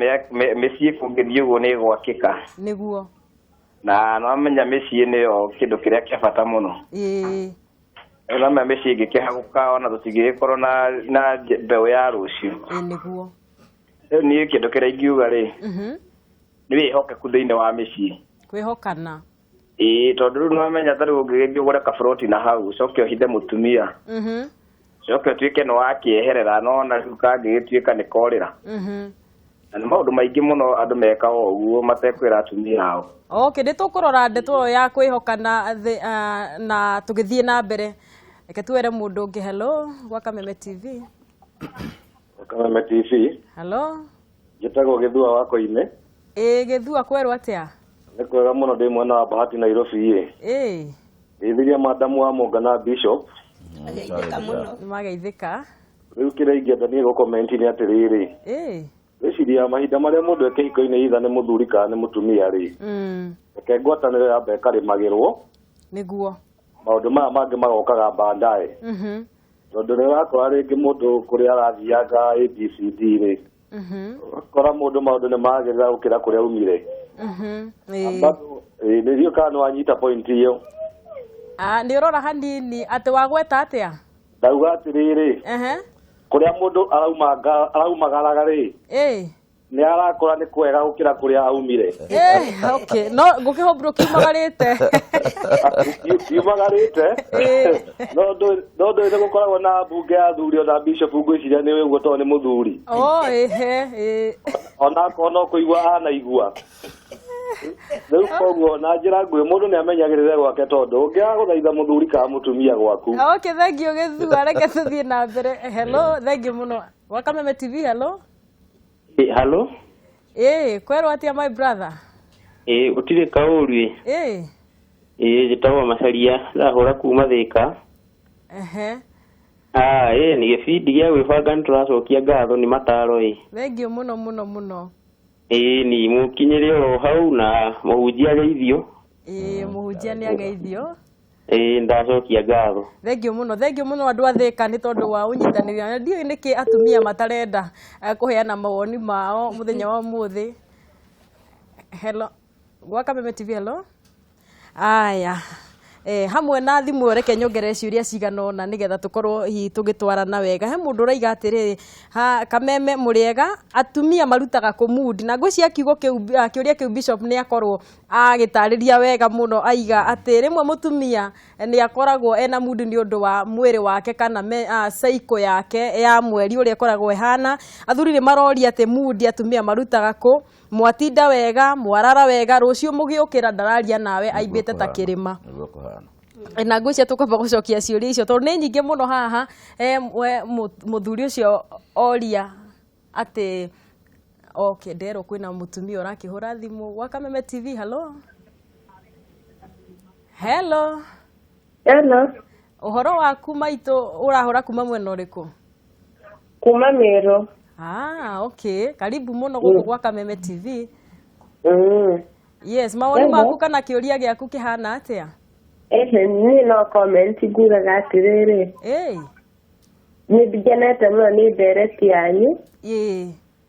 F: mĩciĩ kũngĩthiĩ ũguo nĩ ĩgwakĩka.
A: Nĩguo.
F: Na nĩwamenya mĩciĩ nĩyo kĩndũ kĩrĩa kĩa bata mũno. Nĩwamenya mĩciĩ ĩngĩkĩhagũka ona tũtingĩgĩkorwo na mbeũ ya rũciũ.
A: Nĩguo.
F: Rĩu niĩ kĩndũ kĩrĩa ingiuga rĩ, Nĩ wĩhokeku thĩinĩ wa mĩciĩ.
A: Kwĩhokana.
F: Ĩĩ, tondũ rĩu nĩwamenya ta rĩu ũngĩgĩthiĩ ũgũre kaburoti na hau ũcoke ũhithe mũtumia. Ũcoke ũtuĩke nĩ wakĩeherera no na rĩu kangĩgĩtuĩka nĩ korĩra. Na nĩ maũndũ maingĩ mũno andũ mekaga ũguo matekwĩra atumia ao.
A: Okay, nĩ tũkũrora ndeto ĩyo ya kwĩhokana na tũgĩthiĩ na mbere. Reke tuere mũndũ ũngĩ. Hello, gwa Kameme TV.
G: Kameme TV.
A: Hello.
G: Njĩtagwo Gĩthua wa Koime.
A: Ĩĩ, Gĩthua kwerwo atĩa?
G: Nĩ kwega mũno, ndĩ mwena wa Bahati Nairobi ĩ.
A: Ĩĩ.
G: Geithiria madamu wa Mũnga na Bishop.
C: Ageithĩka mũno.
A: Nĩ mageithĩka.
G: Rĩu kĩrĩa ingĩenda niĩ gũkomenti nĩ atĩrĩrĩ.
A: Ĩĩ.
G: Gwĩciria mahinda marĩa mũndũ e kĩhiko-inĩ either nĩ mũthuri kana nĩ mũtumia rĩ. Reke ngwatanĩro yambe ĩkarĩmagĩrwo.
A: Nĩguo.
G: Maũndũ maya mangĩ magokaga baadaye. Tondũ nĩ ũrakora rĩngĩ mũndũ kũrĩa arathianga ABCD rĩ. Ũgakora mũndũ maũndũ nĩ magĩrĩra gũkĩra kũrĩa aumire. Nĩrio kana nĩ wanyita point ĩyo.
A: Nĩ ũrora hanini atĩ wagweta atĩa?
G: Ndauga atĩrĩrĩ. Kũrĩa mũndũ araumagaraga rĩ. Nĩ arakora nĩ kwega gũkĩra kũrĩa aumire.
A: Okay. No ngũkĩhũmbũrwo kiumagarĩte.
G: Kiumagarĩte. No ndũĩ nĩ gũkoragwo na mbunge ya athuri ona bishop ngwĩciria nĩ ũguo tondũ nĩ mũthuri.
A: Oh, ehe.
G: Ona akorwo no kũigua anaigua. Rĩu koguo na njĩra nguhĩ mũndũ nĩ amenyagĩrĩre gwake tondũ ũngĩaga gũthaitha mũthuri kana mũtumia gwaku.
A: Okay, thank you Gĩthua, reke tũthiĩ na mbere. Hello, thank you mũno. Gwa Kameme TV, hello.
H: Hello.
A: Kwerwo atĩa my brother?
H: Gũtirĩ kaũru ĩ. Njĩtagwo Macaria, ndahũra kuma Thĩka. Nĩ gĩbindi gĩa gwĩbanga nĩ tũracokia ngatho nĩ mataro ĩ.
A: Thank you mũno mũno mũno.
H: Ni mũkinyĩre oro hau na mũhunjia ageithio.
A: Mũhunjia nĩ ageithio.
H: Ndacokia ngatho.
A: Thank you mũno, thank you mũno andũ a Thĩka nĩ tondũ wa ũnyitanĩri. Na ndiũĩ nĩkĩ atumia matarenda kũheana mawoni mao mũthenya wa ũmũthĩ. Hello. Gwa Kameme TV, hello. Aya. Hamwe na thimũ reke nyongerere ciũria cigana ũna nĩgetha tũkorwo hihi tũgĩtwarana wega. He mũndũ ũraiga atĩrĩrĩ, Kameme mũrĩega, atumia marutaga kũ mood? Na ngwĩciria kiugo kĩu, kĩũria kĩu Bishop nĩ akorwo agĩtarĩria wega mũno, aiga atĩ rĩmwe mũtumia nĩ akoragwo ena mood nĩ ũndũ wa mwĩrĩ wake kana cycle yake ya mweri ũrĩa ĩkoragwo ĩhana. Athuri nĩ maroria atĩ mood atumia marutaga kũ? Mwatinda wega, mwarara wega, rũciũ mũgĩũkĩra ndararia nawe aimbĩte ta kĩrĩma.
B: Nĩguo kũhana.
A: Na ngwĩciria tũkwamba gũcokia ciũria icio tondũ nĩ nyingĩ mũno haha. Mũthuri ũcio oria atĩ okay, nderwo kwĩna mũtumia ũrakĩhũra thimũ. Gwa Kameme TV, hello. Hello.
I: Hello.
A: Ũhoro waku maitũ, ũrahũra kuma mwena ũrĩkũ?
I: Kuma Meru.
A: Okay. Karibu mũno gũkũ gwa Kameme TV. Yes, mawoni maku kana kĩũria gĩaku kĩhana atĩa?
I: Niĩ no comment ngugaga atĩrĩrĩ. Nĩ ngenete mũno nĩ ndereti yanyu.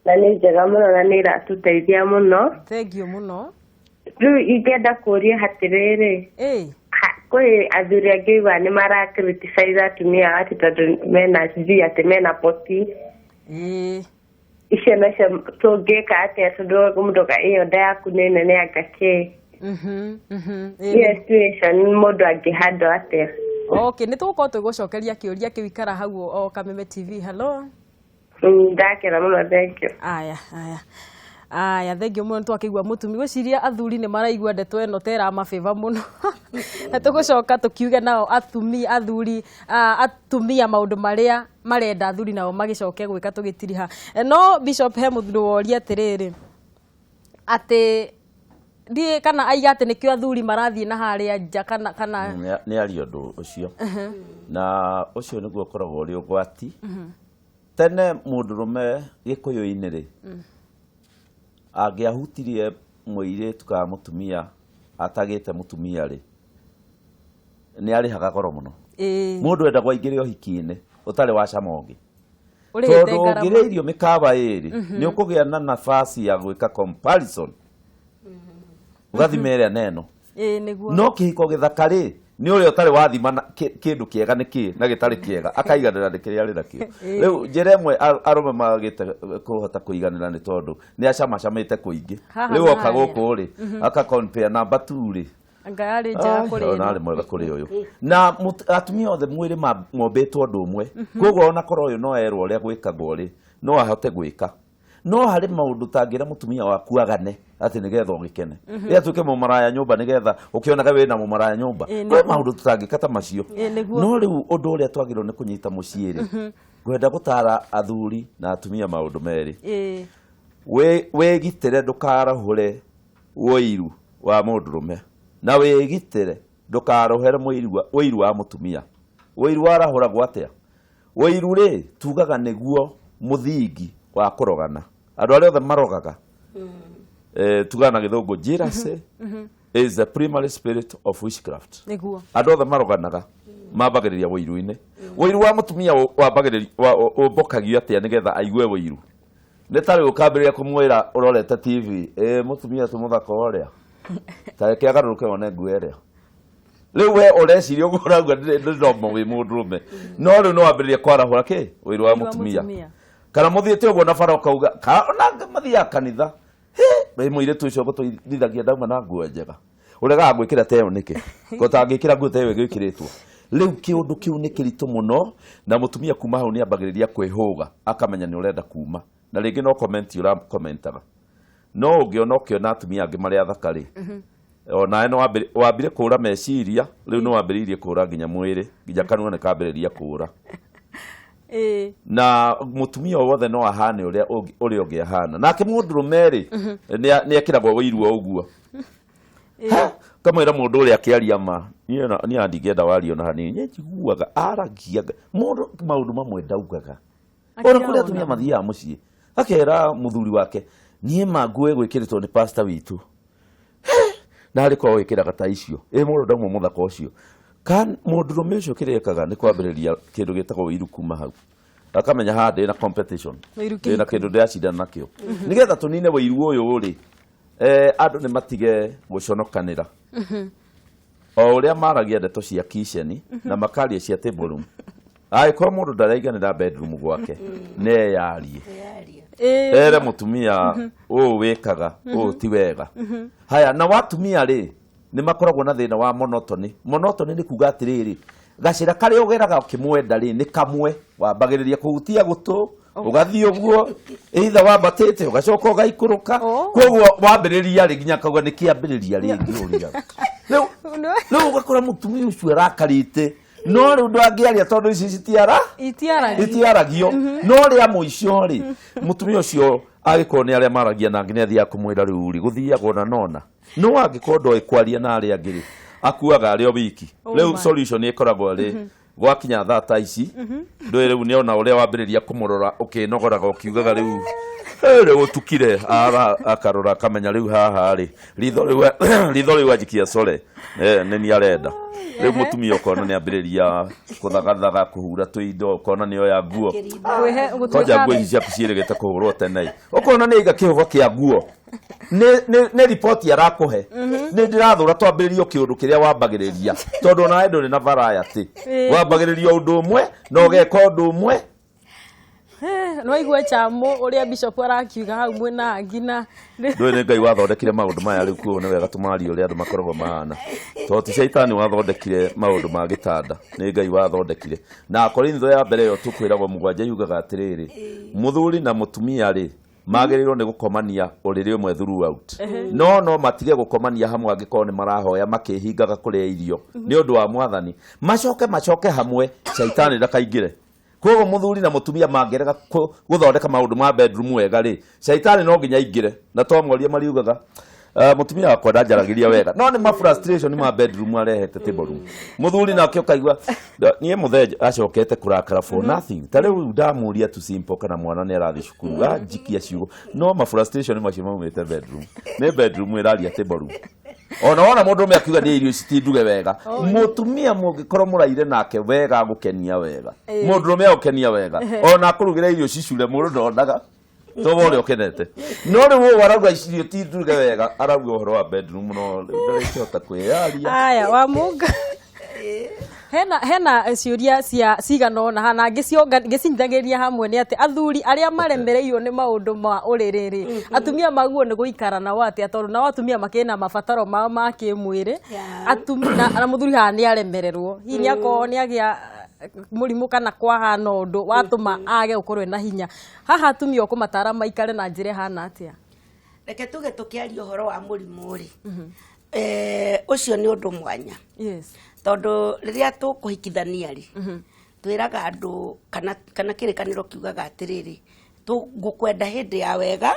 I: Na nĩ njega mũno na nĩ ĩratũteithia mũno.
A: Thank you mũno.
I: Rĩu ingĩenda kũũria atĩrĩrĩ. Kwĩ athuri angĩ igua nĩ mara criticize atumia atĩ tondũ mena sijui atĩ mena poti. Icio nacio tũngĩka atĩa tondũ mũndũ ĩyo nda yaku nĩ nene anga kĩ. Iyo situation mũndũ angĩhandwo atĩa?
A: Okay, nĩ tũgũkorwo tũgĩgũcokeria kĩũria kĩu, ikara hau o Kameme TV. Hello.
I: Ndakena mũno, thank you.
A: Aya, aya. Aya, thank you mũno, twakĩigua mũtumia. Gwĩciria athuri nĩ maraigua ndeto ĩno ta ĩramabĩba mũno. Na tũgũcoka tũkiuge nao atumia, athuri, atumia maũndũ marĩa marenda athuri nao magĩcoke gwĩka tũgĩtiriha. No Bishop he mũthuri woria atĩrĩrĩ, atĩ ndiĩ kana aiga atĩ nĩkĩo athuri marathiĩ na harĩa nja kana kana
B: nĩ aria ũndũ ũcio. Na ũcio nĩguo ũkoragwo ũrĩ ũgwati. Tene mũndũrũme gĩkũyũ-inĩ rĩ, angĩahutirie mũirĩtu kana mũtumia atagĩte mũtumia rĩ, nĩ arĩhaga goro mũno. Mũndũ endagwo aingĩre ũhiki-inĩ ũtarĩ wa cama ũngĩ. Tondũ ũngĩrĩa irio mĩkawa ĩrĩ, nĩ ũkũgĩa na nafasi ya gwĩka comparison. Ũgathima ĩrĩa na ĩno. No kĩhiko gĩthaka rĩ, Nĩ ũrĩa ũtarĩ wathima kĩndũ kĩega nĩ kĩ na gĩtarĩ kĩega, akaiganĩra nĩ kĩrĩa arĩ nakĩo. Rĩu njĩra ĩmwe arũme magĩte kũhota kũiganĩra nĩ tondũ nĩ acamacamĩte kũingĩ. Rĩu oka gũkũ rĩ, aka compare number 2 rĩ,
A: anga yarĩ njega kũrĩ
B: ĩno. Arĩ mwega kũrĩ ũyũ. Na atumia othe mwĩrĩ mombĩtwo ũndũ ũmwe, koguo ona korwo ũyũ no erwo ũrĩa gwĩkagwo rĩ, no ahote gwĩka. No harĩ maũndũ tangĩra mũtumia waku agane atĩ nĩgetha ũgĩkene, ĩ atuĩke mũmaraya nyũmba nĩgetha ũkĩonaga wĩna mũmaraya nyũmba. Kwĩ maũndũ tũtangĩka ta macio. No rĩu ũndũ ũrĩa twagĩrĩirwo nĩ kũnyita mũciĩ rĩ, ngwenda gũtara athuri na atumia maũndũ merĩ. Wĩgitĩre ndũkarahũre ũiru wa mũndũrũme, na wĩgitĩre ndũkarũhere ũiru wa mũtumia. Ũiru warahũragwo atĩa? Ũiru rĩ, tugaga nĩguo mũthingi wa kũrogana. Andũ arĩa othe marogaga, tugaga na gĩthũngũ jealousy is the primary spirit of witchcraft. Andũ othe maroganaga mambagĩrĩria ũiru-inĩ. Ũiru wa mũtumia wambagĩrĩria ũmbũkagio atĩa nĩgetha aigue ũiru? Nĩ ta rĩu ũkambĩrĩria kũmwĩra ũrorete TV, mũtumia ti mũthaka ũrĩa, ta reke agarũrũke one nguo ĩrĩa. Rĩu we ũreciria ũguo ũrauga nĩ normal wĩ mũndũrũme, no rĩu no wambĩrĩrie kwarahũra kĩ ũiru wa mũtumia. Kana mũthiĩte ũguo na bara ũkauga, ona mathiaga kanitha, wĩ mũirĩtu ũcio ũgũtũithagia ndauma na nguo njega, ũregaga gwĩkĩra ta ĩyo nĩkĩ? Ko tangĩkĩra nguo ta ĩyo ĩgĩkĩrĩtwo. Rĩu kĩũndũ kĩu nĩ kĩritũ mũno, na mũtumia kuma hau nĩ ambagĩrĩria kwĩhũga, akamenya nĩ ũrenda kuma. Na rĩngĩ no comment ũrakomentaga. No ũngĩona ũkĩona atumia angĩ marĩa athaka rĩ, onawe nĩ wambire kũra meciria, rĩu nĩ wambĩrĩirie kũra nginya mwĩrĩ, nginya kanua nĩ kambĩrĩria kũra. Na mũtumia o wothe no ahane ũrĩa ũngĩ ahana. Nake mũndũrũme rĩ, nĩ ekĩragwo ũiru o ũguo. Kamwĩra mũndũ ũrĩa akĩaria ma, niĩ ndingĩenda wario na hanini, niĩ njiguaga aragia mũndũ maũndũ mamwe ndaugaga. Ona kũrĩa atumia mathiaga mũciĩ, akera mũthuri wake, niĩ ma nguo ĩgwĩkĩrĩtwo nĩ pastor witũ. Na arĩ korwo wĩkĩraga ta icio, ĩ mũndũ ndauma mũthaka ũcio. Kan mũndũrũme ũcio kĩrĩa ekaga nĩ kwambĩrĩria kĩndũ gĩtagwo ũiru kuma hau. Akamenya haha ndĩna competition, ndĩna kĩndũ ndĩracindana nakĩo. Nĩgetha tũnine ũiru ũyũ rĩ, andũ nĩ matige gũconokanĩra. O ũrĩa maragia ndeto cia kitchen na makaria cia table room. Angĩkorwo mũndũ ndaraiganĩra bedroom gwake, neyarie. Ere mũtumia ũũ wĩkaga, ũũ ti wega. Haya, na watumia rĩ, nĩ makoragwo na thĩna wa monotony. Monotony nĩ kuga atĩrĩrĩ, gacĩra karĩa ũgeraga ũkĩmwenda rĩ, nĩ kamwe. Wambagĩrĩria kũhutia gũtũ, ũgathiĩ ũguo, either wambatĩte, ũgacoka ũgaikũrũka. Koguo wambĩrĩria rĩ, nginya akauga nĩ kĩambĩrĩria rĩngĩ ũrĩa. Rĩu ũgakora mũtumia ũcio arakarĩte, no rĩu ndangĩaria tondũ ici itiaragio. No rĩa mũico rĩ, mũtumia ũcio angĩkorwo nĩ arĩa maragia na angĩ nĩ athiaga kũmwĩra rĩu rĩ, gũthiagwo na nona. No angĩkorwo ndoĩ kwaria na arĩa angĩ rĩ, akuaga arĩ o wiki. Rĩu solution ĩkoragwo rĩ, gwakinya thaa ta ici, ndũĩ rĩu nĩ ona ũrĩa wambĩrĩria kũmũrora ũkĩnogoraga ũkiugaga rĩu, rĩu ũtukire, ara akarora akamenya rĩu haha rĩ, ritho rĩu anjikia core, nĩ niĩ arenda. Rĩu mũtumia ũkona nĩ ambĩrĩria kũthagathaga, kũhura tũindo, ũkona nĩ oya nguo. Kwanja nguo ici ciaku ciĩrĩgĩte kũhũrwo tene. Ũkona nĩ aiga kĩhũba kĩa nguo. Nĩ riboti arakũhe. Nĩ ndĩrathũra twambĩrĩrie kĩũndũ kĩrĩa wambagĩrĩria, tondũ onawe ndũrĩ na variety. Wambagĩrĩria ũndũ ũmwe na ũgeka ũndũ ũmwe.
A: No igue chamo ũrĩa Bishop arakiuga hau mwena ngina.
B: Ndũĩ nĩ Ngai wathondekire maũndũ maya rĩu, kuo nĩ wega tũmarie ũrĩa andũ makoragwo mahana. Tondũ ti caitani wathondekire maũndũ ma gĩtanda, nĩ Ngai wathondekire. Na Korintho ya mbere ĩyo tũkwĩragwo mũgwanja yugaga atĩrĩrĩ, mũthuri na mũtumia rĩ, magĩrĩirwo nĩ gũkomania ũrĩrĩ ũmwe throughout. No matige gũkomania hamwe angĩkorwo nĩ marahoya makĩhingaga kũrĩa irio nĩ ũndũ wa Mwathani. Macoke hamwe, caitani ndakaingĩre. Koguo mũthuri na mũtumia mangĩrega gũthondeka maũndũ ma bedroom wega rĩ, caitani no nginya aingĩre. Na twamoria mariugaga, mũtumia wakwa ndanjaragĩria wega. No nĩ ma frustration ma bedroom arehete table room. Mũthuri nake ũkaigua, niĩ mũthee acokete kũrakara for nothing. Ta rĩu ndamũria tu simple kana mwana nĩ arathiĩ cukuru, anjikia ciugo. No ma frustration macio maumĩte bedroom. Nĩ bedroom ĩraria table room. Ona wona mũndũ ũmwe akiuga niĩ irio ici ti nduge wega, mũtumia mũngĩkorwo mũraire nake wega agũkenia wega, mũndũrũme agũkenia wega, ona akũrugĩra irio cicure mũndũ ndonaga toba ũrĩa ũkenete. No rĩu ũũ arauga irio ti nduge wega, arauga ũhoro wa bedroom, no rĩu ndarĩkĩhota kwĩyaria.
A: Aya, wa Munga. Hena ciũria cia cigana ũna hana ngĩcinyitagĩrĩria hamwe nĩ atĩ athuri arĩa maremereirwo nĩ maũndũ ma ũrĩrĩ rĩ, atumia maguo nĩ gũikara nao atĩa, tondũ nao atumia makĩrĩ na mabataro mao ma kĩmwĩrĩ, na mũthuri haha nĩ aremererwo, hihi nĩ akorwo nĩ agĩa mũrimũ kana kwahana ũndũ watũma age gũkorwo ena hinya. Haha atumia ũkũmatara maikare na njĩra ĩhana atĩa?
C: Reke tuge tũkĩaria ũhoro wa mũrimũ rĩ, ũcio nĩ ũndũ mwanya.
A: Yes.
C: Tondũ rĩrĩa tũkũhikithania rĩ, twĩraga andũ kana kĩrĩkanĩro kiugaga atĩrĩrĩ, ngũkwenda hĩndĩ ya wega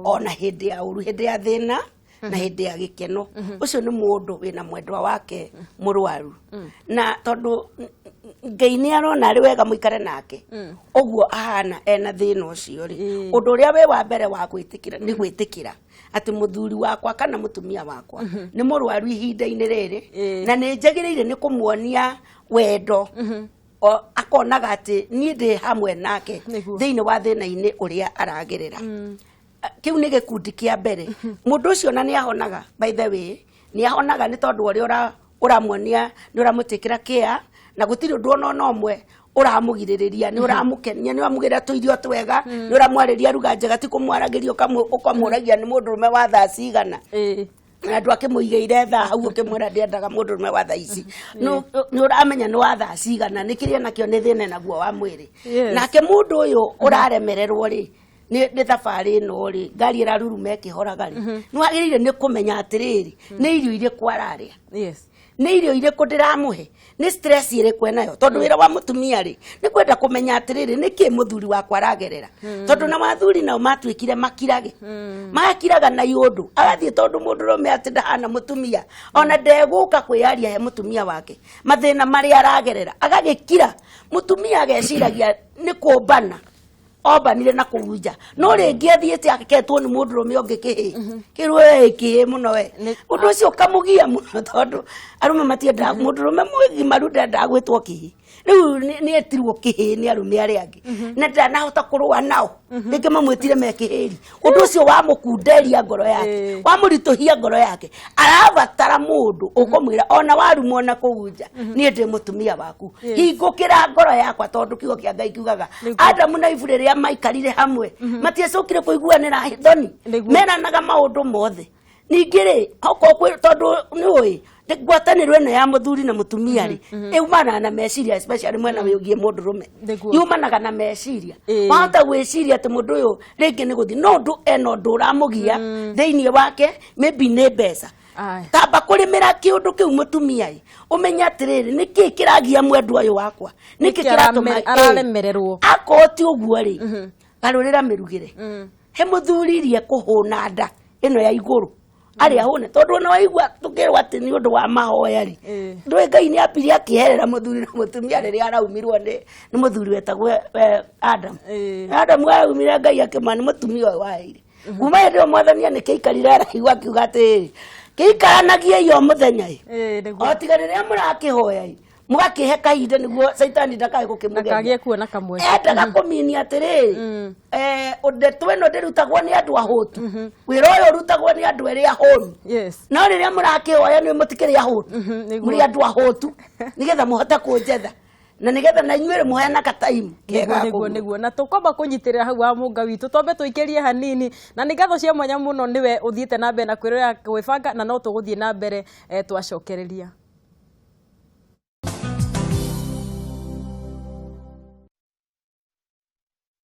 C: ona hĩndĩ ya ũru, hĩndĩ ya thĩna na hĩndĩ ya gĩkeno. Ũcio nĩ mũndũ wĩna mwendwa wake mũrwaru, na tondũ Ngai nĩ arona arĩ wega mũikare nake, ũguo ahana ena thĩna ũcio rĩ, ũndũ ũrĩa wĩ wa mbere wa gwĩtĩkĩra nĩ gwĩtĩkĩra atĩ mũthuri wakwa kana mũtumia wakwa nĩ mũrwaru ihinda-inĩ rĩrĩ, na nĩ njagĩrĩire nĩ kũmuonia wendo, akonaga atĩ niĩ ndĩ hamwe nake thĩinĩ wa thĩna-inĩ ũrĩa aragerera. Kĩu nĩ gĩkundi kĩa mbere. Mũndũ ũcio na nĩ ahonaga, by the way, nĩ ahonaga nĩ tondũ ũrĩa ũramuonia nĩ ũramũtĩkĩra kĩa, na gũtirĩ ũndũ ona ũmwe ũramũgirĩrĩria, nĩ ũramũkenia, nĩ ũramũgĩra tũirio twega, nĩ ũramwarĩria ruga njega, ti kũmwaragĩria ũkamũragia nĩ mũndũrũme wa thaa cigana. Na andũ akĩmũigĩire thaa hau ũkĩmwĩra ndiendaga mũndũrũme wa thaa ici. Nĩ ũramenya nĩ wa thaa cigana, nĩ kĩrĩa nakĩo nĩ thĩna naguo wa mwĩrĩ. Nake mũndũ ũyũ ũraremererwo rĩ, nĩ thabarĩ ĩno rĩ, ngari ĩraruruma ĩkĩhoraga rĩ, nĩ wagĩrĩire nĩ kũmenya atĩrĩrĩ, nĩ irio irĩkũ ararĩa, nĩ irio irĩkũ ndĩramũhe, nĩ stress ĩrĩkũ enayo, tondũ wĩra wa mũtumia rĩ nĩ kwenda kũmenya atĩrĩrĩ, nĩ kĩ mũthuri wakwa aragerera, tondũ na wathuri nao matuĩkire makirage, magakiraga na iũndũ, agathiĩ tondũ mũndũrũme atĩ ndahana mũtumia, ona ndegũka kwĩyaria he mũtumia wake mathĩna marĩa aragerera, agagĩkira. Mũtumia ageciragia nĩ kũmbana ombanire na kũu nja, no rĩngĩ athiĩte aketwo nĩ mũndũrũme ũngĩ kĩhĩ, kĩrwo kĩhĩ mũno we, ũndũ ũcio ũkamũgia mũno, tondũ arũme matiendaga mũndũrũme mũgimaru ndendaga gwĩtwo kĩhĩ. Rĩu nĩ etirwo kĩhĩ nĩ arũme arĩa angĩ, na ndanahota kũrũa nao, rĩngĩ mamwĩtire me kĩhĩri, ũndũ ũcio wamũkunderia ngoro yake, wamũritũhia ngoro yake. Arabatara mũndũ ũkũmwĩra ona warumwo na kũu nja, niĩ ndĩ mũtumia waku, hingũkĩra ngoro yakwa, tondũ kiugo kĩa Ngai kiugaga Adamu na Ivu rĩrĩa maikarire hamwe matiacokire kũiguanĩra thoni, meranaga maũndũ mothe. Ningĩ rĩ, okorwo tondũ nĩ ũĩ ngwatanĩro ĩno ya mũthuri na mũtumia rĩ, ĩumanaga na meciria, especially mwena wĩgiĩ mũndũrũme, yumanaga na meciria. Wahota gwĩciria atĩ mũndũ ũyũ rĩngĩ nĩ gũthiĩ, no ũndũ ena ũndũ ũramũgia thĩinĩ wake, maybe nĩ mbeca. Tamba kũrĩmĩra kĩũndũ kĩu mũtumia ĩ, ũmenye atĩrĩrĩ, nĩ kĩĩ kĩragia mwendwa ũyũ wakwa, nĩ kĩĩ kĩratũma
A: araremererwo.
C: Akorwo ti ũguo rĩ, garũrĩra mĩrugĩre, he mũthuri irie kũhũna nda ĩno ya igũrũ arĩa hũne, tondũ ona waigua tũkĩrwo atĩ nĩ ũndũ wa mahoya rĩ, ndũĩ Ngai nĩ ambire akĩherera mũthuri na mũtumia rĩrĩa araumirwo nĩ mũthuri wetagwo Adamu. Adamu araumire Ngai akĩmwĩra nĩ mũtumia ũyũ waheire. Kuma hĩndĩ ĩyo mwathani nĩkĩikarire araigua akiuga atĩrĩrĩ, kĩikaranagiei o mũthenya ĩ, o tiga rĩrĩa mũrakĩhoya ĩ, mũgakĩhe kahinda nĩguo caitani ndakae gũkĩmũgeria,
A: ndakagĩe kuona kamweke.
C: Endaga kũminia atĩrĩrĩ, ndeto ĩno ndĩrutagwo nĩ andũ ahũtu, wĩra ũyũ ũrutagwo nĩ andũ erĩ ahũnu. No rĩrĩa mũrakĩhoya nĩ mũtikĩrĩ ahũtu, mũrĩ andũ ahũtu, nĩgetha mũhote kũnjetha, na nĩgetha na inyuĩ mũheanaga time kega.
A: Nĩguo na tũkwamba kũnyitĩrĩra hau wa mũnga witũ, twambe tũikĩrie hanini, na nĩ ngatho cia mwanya mũno nĩwe ũthiĩte na mbere na kwĩrorera Gwĩbanga, na no tũgũthiĩ na mbere twacokereria.